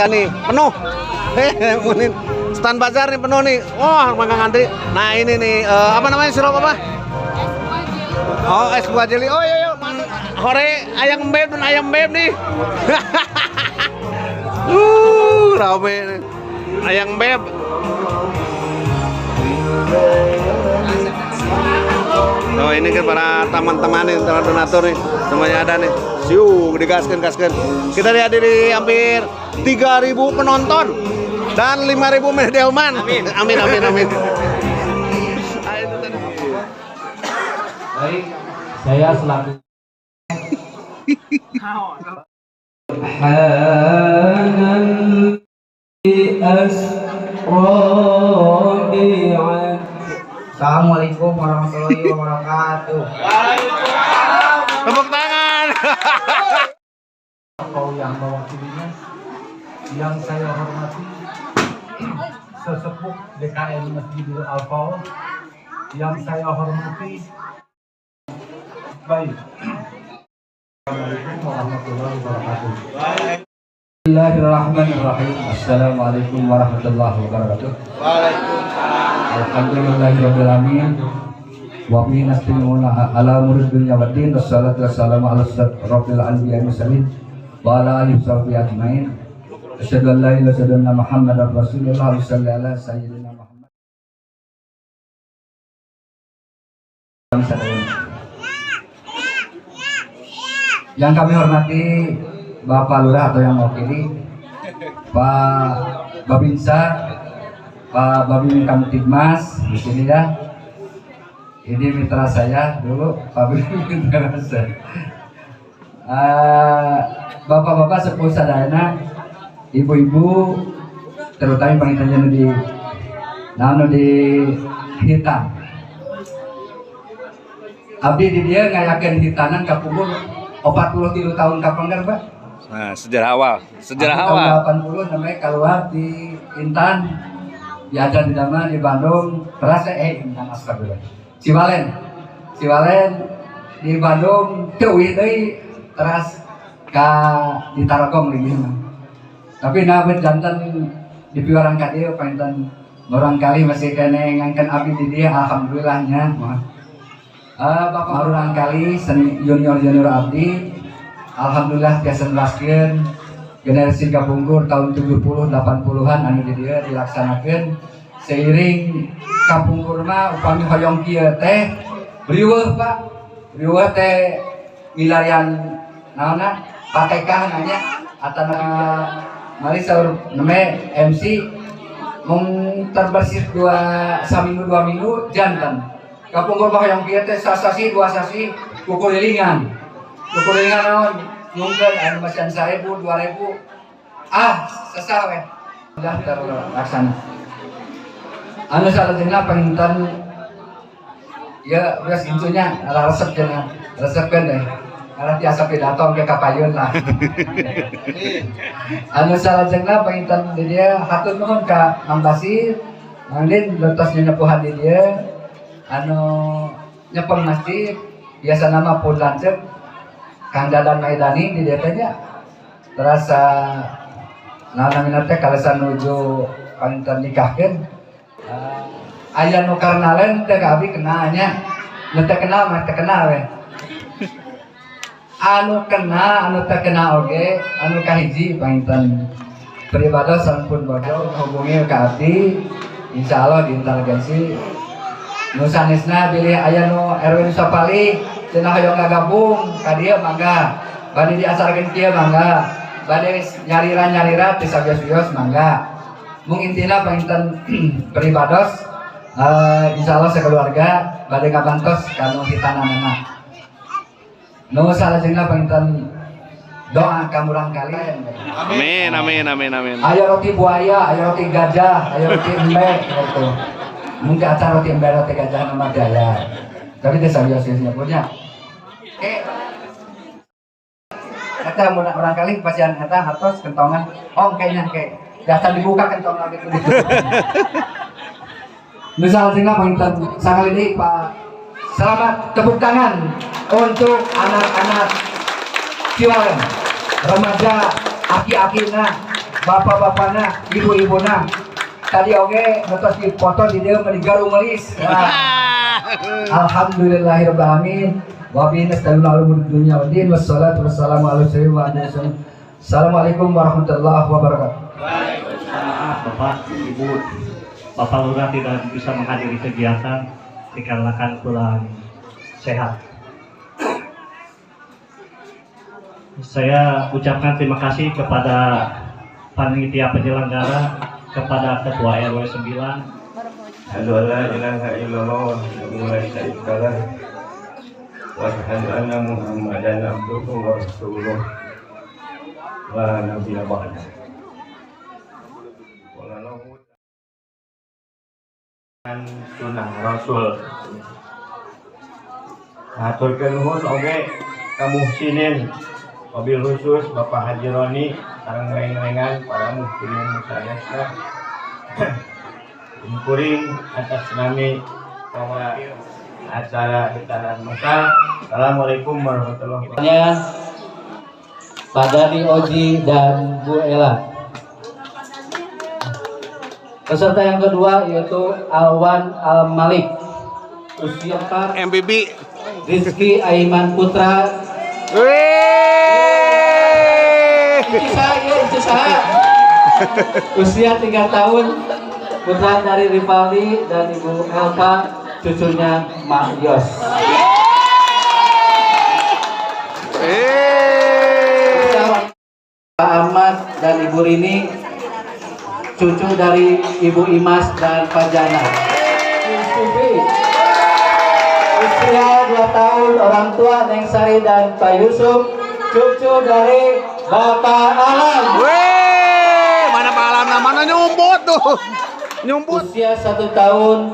Nih penuh. Heeh, stand bazar nih penuh nih. Wah, mangga ngantri. Nah, ini nih apa namanya, sirup apa? Oh, es buah jeli. Oh iya, masuk. Hore ayam beb dan ayam beb nih. Rame nih. Ayam beb. Oh, ini kan para teman-teman nih, teman donatur nih, semuanya ada nih. Siu, digaskan, gaskan. Kita dihadiri hampir 3.000 penonton dan 5.000 delman. Amin, amin, amin, amin. Baik, saya selaku Assalamualaikum warahmatullahi wabarakatuh. Tepuk tangan. Kau yang mewakilinya, yang saya hormati sesepuh DKM Masjidil Al Fauz, yang saya hormati, baik. Assalamualaikum warahmatullahi wabarakatuh. Bismillahirrahmanirrahim. Assalamualaikum warahmatullahi wabarakatuh. Waalaikumsalam. Alhamdulillahirabbil alamin. Wa bihi nasta'inu ala umurid dunya waddin. Wassalatu wassalamu ala asyrafil anbiya'i mursalin wa ala alihi wasahbihi ajmain. Asyhadu an la ilaha illallah Muhammadar Rasulullah wa salli ala sayyidina Muhammad. Yang kami hormati Bapak Lurah atau yang mewakili, Pak Babinsa, Pak Babin Kamtibmas di sini ya. Ini mitra saya dulu, Pak Babin mitra saya. Bapak-bapak sepuh sadayana, ibu-ibu, terutama panggilannya di nanu di hitam. Abdi di dia ngayakeun hitanan kapungkur 43 tahun kapengker, Pak. Nah, sejarah awal, sejarah Aku awal. tahun 80 namanya keluar di Intan, diajar di Dama di Bandung, terasa Intan astagfirullah. Ciwalen. Ciwalen di Bandung teu uih deui teras ka di Tarogong lagi mah. Tapi nah bet janten di piwarang ka dieu panginten murang kali masih kene ngangkeun abdi di dieu alhamdulillahnya. Bapak murang kali junior-junior abdi alhamdulillah tiasa neraskeun generasi kapungkur tahun 70 80-an anu di dieu dilaksanakeun seiring kapungkur mah upami hoyong kieu teh riweuh, Pak. Riweuh teh milarian naonna patekah nanya atana mari saur neme MC mung terbersih dua saminggu 2 minggu janten. Kapungkur mah hoyong kieu teh sasasi dua sasi kukulilingan. Kukulilingan naon? Mungkin anu masihan 1.000, 2.000. Ah, sesah we. Udah terlaksana. Anu salajengna panginten ya geus intunya resep cenah. Resepkeun deh. Karena tiasa pidato ke kapayun lah. Anu salajengna panginten di dieu hatur nuhun ka Mang Basir, Mang Din letos nyepuhan di dieu. Anu nyepeng masjid biasa nama pun lanceuk Kang Dadan Maidani di dieu teh nya. Terasa naon namina teh kalesan nuju panginten nikahkeun. Aya nu karnalen teh ka abdi kenal nya. Nu teu kenal mah teu kenal we. Anu kena, anu teu kenal oge, anu kahiji panginten pribados sampun bojo hubungi ka abdi, insyaallah di inteligensi. Nu sanesna bilih aya nu RW nu sapali cenah hoyong ngagabung ka dieu mangga. Bade diasarkeun kieu mangga. Bade nyarira-nyarira teu sabios-bios mangga. Mung intina panginten pribados insyaallah sekeluarga bade ngabantos kanu hitananana. Nu salajengna panginten doa ka murang kali. Amin, amin, amin, amin. Ayo roti buaya, ayo roti gajah, ayo roti embe gitu. Mungkin acara roti embe roti gajah nama daya. Tapi teh sabios-biosnya punya. Oke. Eta mun orang kali pasian eta hartos kentongan. Oh, kayaknya kayak dasar dibuka kentong lagi tuh. Misal tinggal panginten sangal ini Pak. Selamat tepuk tangan untuk anak-anak Ciwalen, remaja aki-akina. Bapak-bapakna, ibu-ibuna. Tadi oge ngetos dipoto di dieu meni garumelis. Alhamdulillahirabbil alamin. Wa bihi nasta'inu ala umuri dunya waddin wassalatu wassalamu ala sayyidina wa ala alihi. Assalamualaikum warahmatullahi wabarakatuh. Maaf Bapak, Ibu, Bapak Lurah tidak bisa menghadiri kegiatan dikarenakan kurang sehat. Saya ucapkan terima kasih kepada panitia penyelenggara, kepada Ketua RW 9. Asyhadu an la ilaha illallah wahdahu la syarika lah wa asyhadu anna Muhammadan abduhu wa rasuluh la nabiyya ba'da. Sunnah Rasul. Haturkeun nuhun oge ka muhsinin wabil khusus Bapak Haji Roni sareng reng-rengan para muhsinin sadaya. Kuring atas nami bahwa acara khitanan massal. Assalamualaikum warahmatullahi wabarakatuh. Pak Dani Oji dan Bu Ella. Peserta yang kedua yaitu Alwan Al Malik, usia 4, MBB, Rizky Aiman Putra. Usia 3 tahun, putra dari Rivaldi dan Ibu Elva, cucunya Mak Yos. Pak Ahmad dan Ibu Rini, cucu dari Ibu Imas dan Pak Jana. Usia 2 tahun, orang tua Neng Sari dan Pak Yusuf, cucu dari Bapak Alam. Weh, mana Pak Alam namanya nyumput tuh. Nyumput. Usia 1 tahun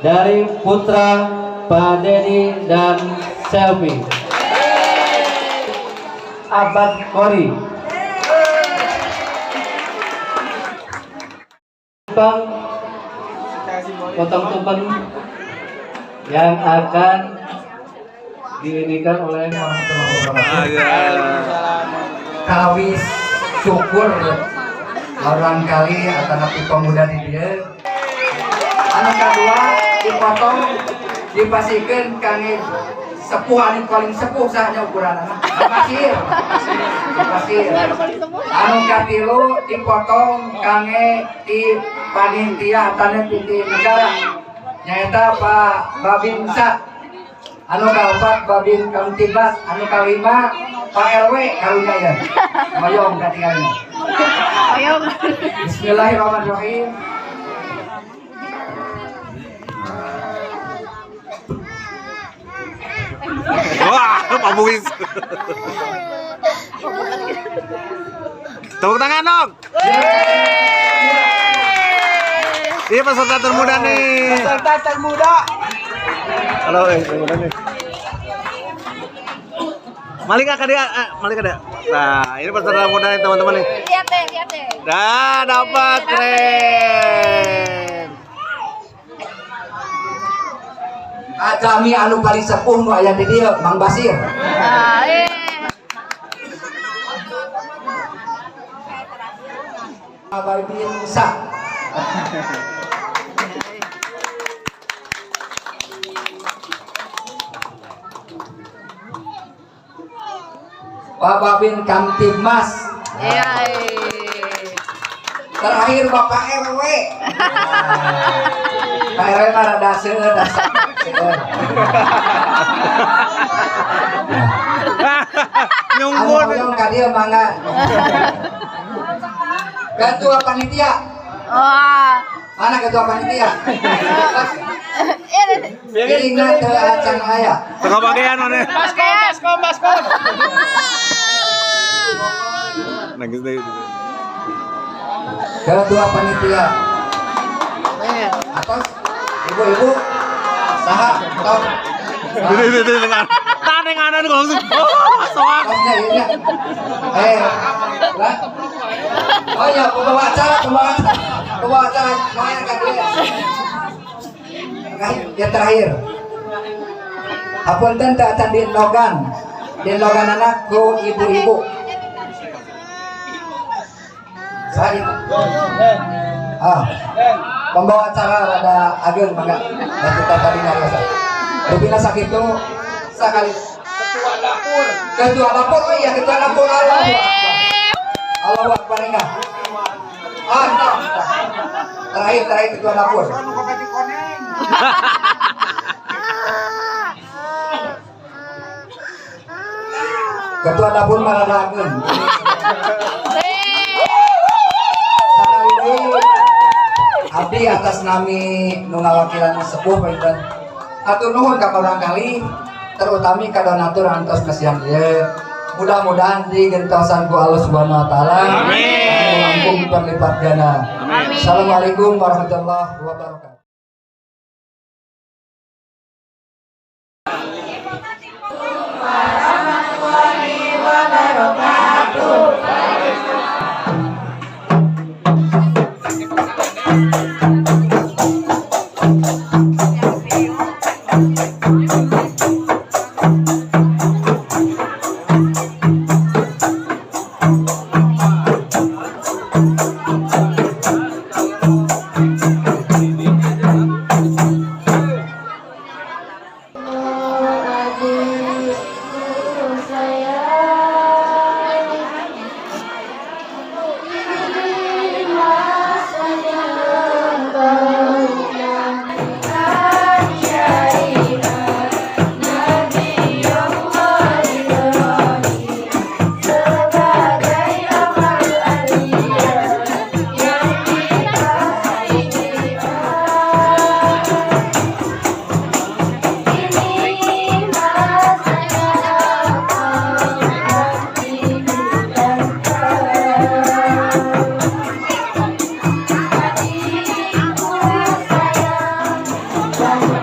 dari putra Pak Dedi dan Selvi. Abad Kori. Tumpeng, potong tumpeng yang akan diinikan oleh kawis syukur orang kali atau napi pemuda di dia. Anu kedua dipotong dipastikan kangge sepuh anu paling sepuh sahnya ukuran anak pasir pasir. Anu katilu dipotong kangge di panitia atau di negara nyaeta Pak Babinsa. Anu kaopat Babin Kamtibmas, anu kalima Pak RW karunya ya. Hoyong katingalina. Hoyong. Bismillahirrahmanirrahim. Wah, Pak Buis. Tepuk tangan dong. Iya peserta termuda nih. Peserta termuda. Halo, termuda nih. Malik kak dia, Malik ada. Nah, ini peserta muda nih teman-teman nih. Lihat deh, lihat deh. Nah, dapat keren. Kami anu paling sepuh nu aya di dieu, Mang Basir. Babinsa. Pak Babin Kamtibmas. Terakhir Bapak RW. Pak RW mah rada seueur dasar. Nyumput. Anu ka dieu mangga. Ketua panitia. Wah. Mana ketua panitia? Piringna teu acan aya. Tengah bagian mana? Baskom, baskom, baskom. Nangis deh. Ketua panitia. Atas ibu-ibu saha tok. Itu dengan tanenganan langsung. Oh, soak. Lah. Oh ya, pembawa acara, pembawa acara, lumayan kan dia. Yang terakhir. Hapunten teu acan dilogan. Dilogan anak ku ibu-ibu. Saya ah, pembawa acara rada ageng mangga. Dan kita tadi ngarasa. Rupina sakitu sakali ketua dapur. Ketua dapur, oh iya ketua dapur Allah. Allahu Akbar enggak. Ah, nah. Terakhir ketua dapur. Ketua dapur marada ageng. Sakali deui abdi atas nami nu ngawakilan sepuh panginten. Atur nuhun ka barangkali terutami ka donatur antos mesian ieu. Mudah-mudahan digentosan ku Allah Subhanahu wa taala. Amin. Langkung berlipat ganda. Amin. Assalamualaikum warahmatullahi wabarakatuh. Warahmatullahi wabarakatuh.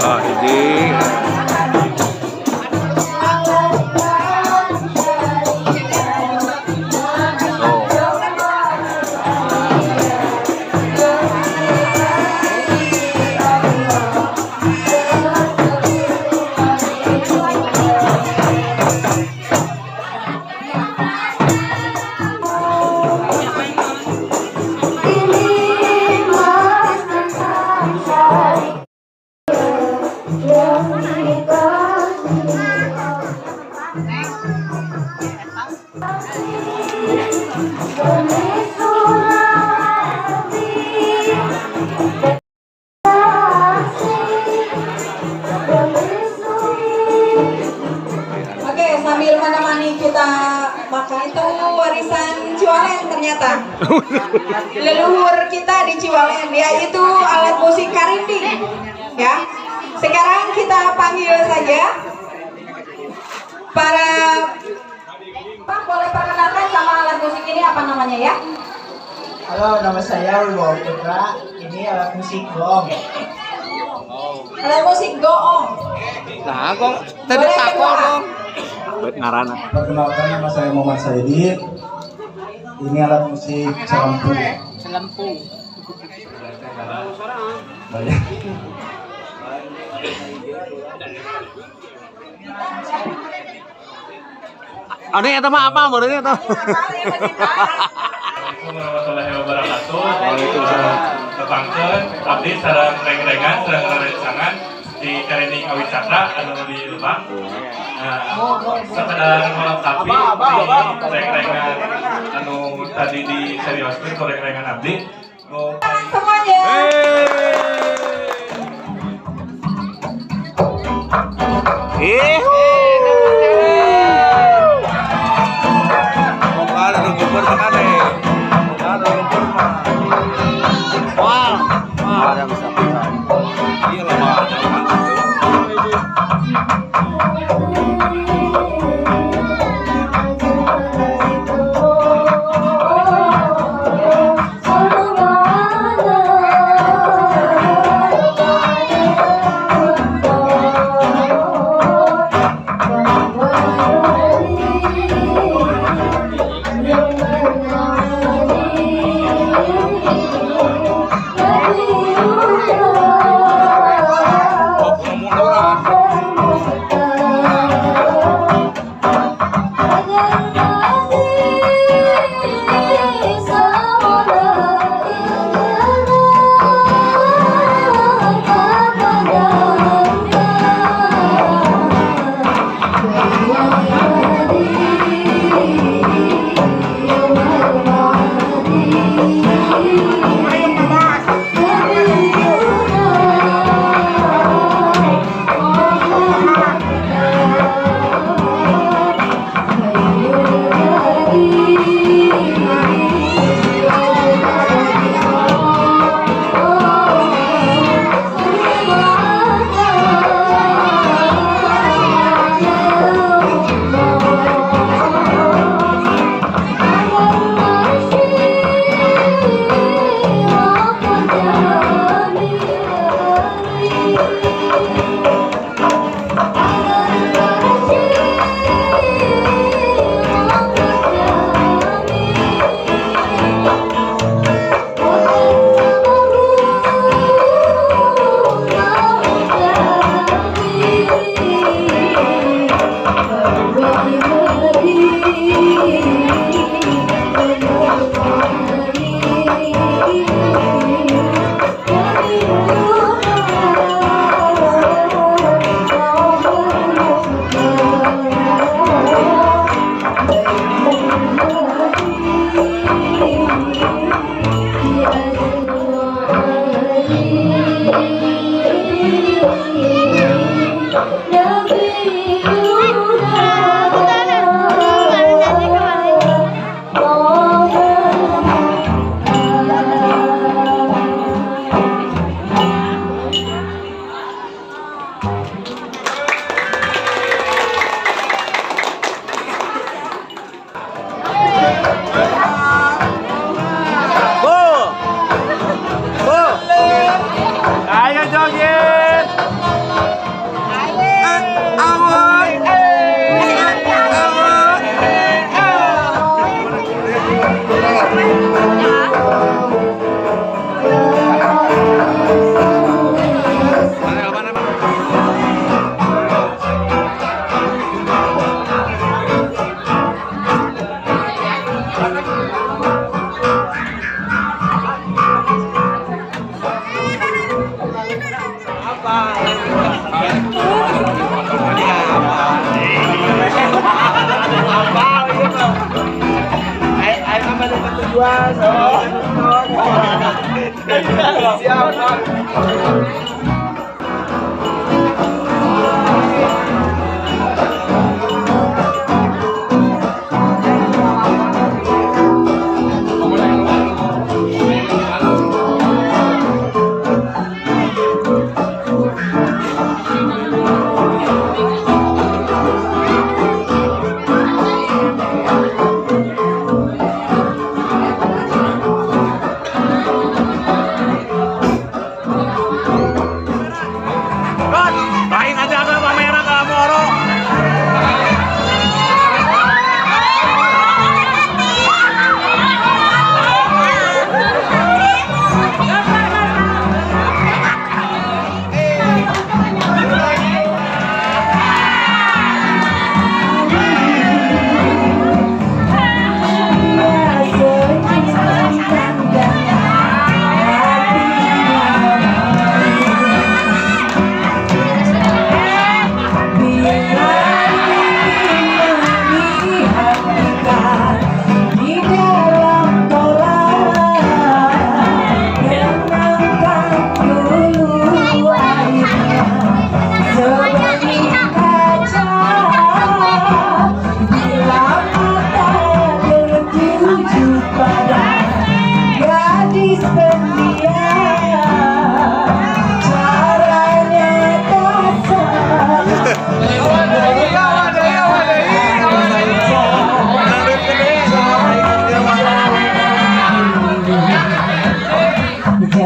Oh, hiji. Oh. Oke, sambil menemani kita makan itu warisan Ciwalen ternyata. Leluhur kita di Ciwalen yaitu alat musik karinding. Ya. Sekarang kita panggil saja para Pak, boleh perkenalkan sama alat musik ini apa namanya ya? Halo, nama saya Wibawa Putra. Ini alat musik gong. Alat musik goong. Nah, kok tadi Boleh takon kedua. dong. Bet ngarana. Perkenalkan, nama saya Muhammad Saidi. Ini alat musik salampu. Banyak. Ane eta mah apa meureun eta? Assalamualaikum warahmatullahi wabarakatuh. Waalaikumsalam. Tepangkeun abdi sareng reng-rengan sareng rerencangan di Karinding Awisata anu di Lebak. Nah, sekedar melengkapi di reng-rengan anu tadi diserioskeun ku reng-rengan abdi. Nu Semuanya. Ih. Bukan anu gempur tekan deh. Bukan anu gempur mah. Wah. Wah, ada bisa. Iya lah, Pak. Oh. Joget, joget.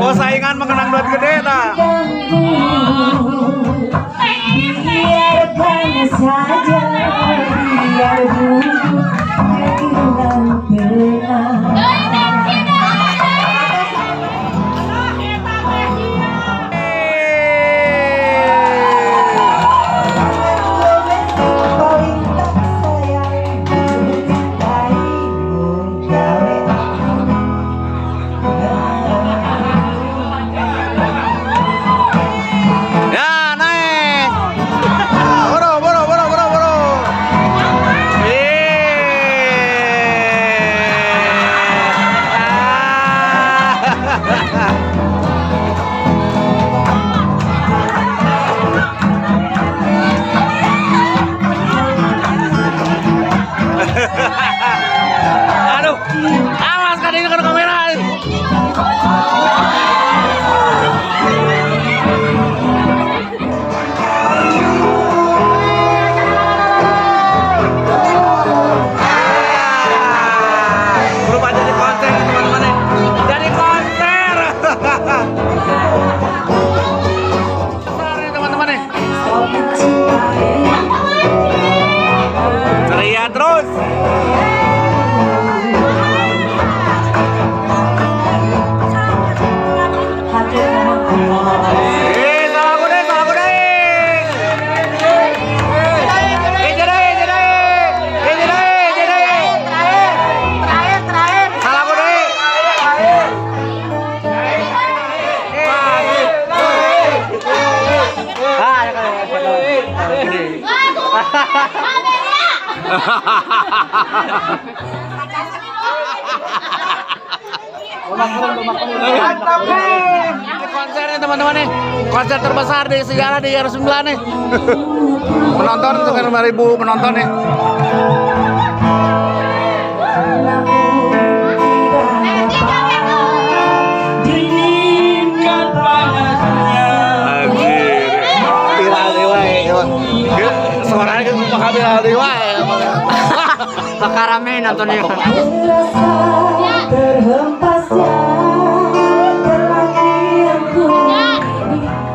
Oh, saingan mengenang duit gede ta. Biarkan saja, biar Aduh, awas kan ini kan kamera. Berubah jadi konser teman-teman. Jadi konser. Besar nih teman-teman nih. Ceria terus. Mantap nih. Ini konsernya teman-teman nih. Konser terbesar di sejarah di RW 9 nih. Penonton sekitar 5.000 penonton nih. Anjir. Viral deui wae. Suaranya kan bakal viral deui wae. Bakal rame nontonnya. Terhempasnya lelaki yang ku ini.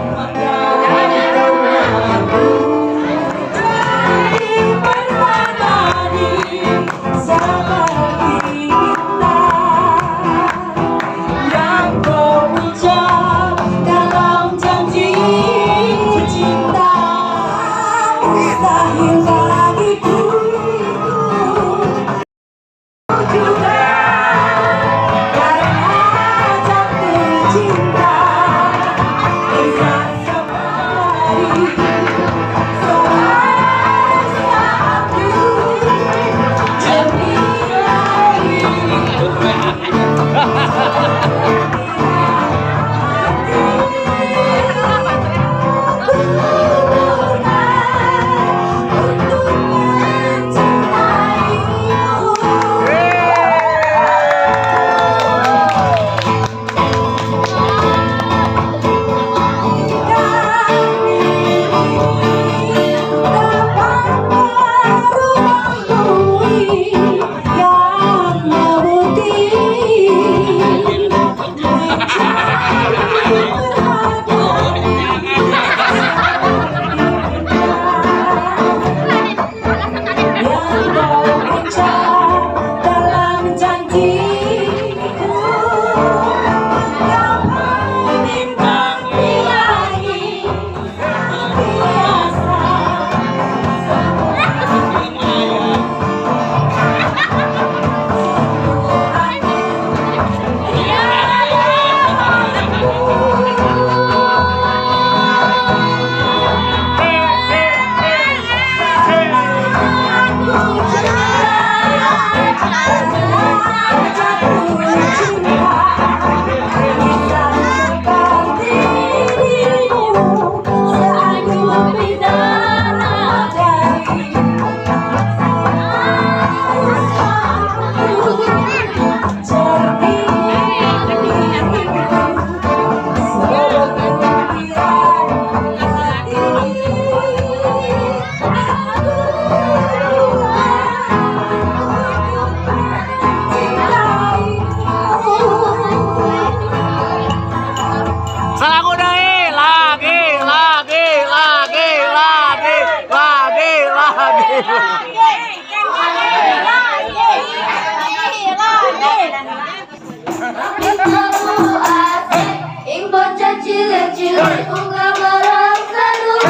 Cilik-cilik unggah barang sadu.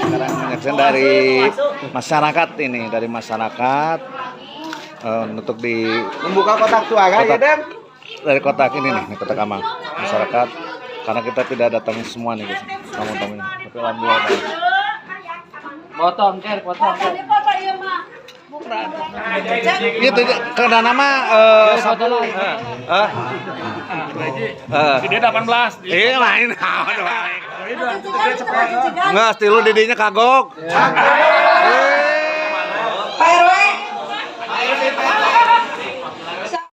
Sekarang menyaksikan dari masyarakat ini, dari masyarakat untuk di Membuka kotak suara ya, Kotak. Dem. Dari kotak ini nih, ini kotak amal masyarakat, karena kita tidak datang semua nih guys, tamu-tamunya. Tapi alhamdulillah banyak. Potong, ker, potong. Itu karena nama satu. Eh. Eh. Dia 18. Iya lain. Aduh, lain. Enggak, stilu didinya kagok. Eh.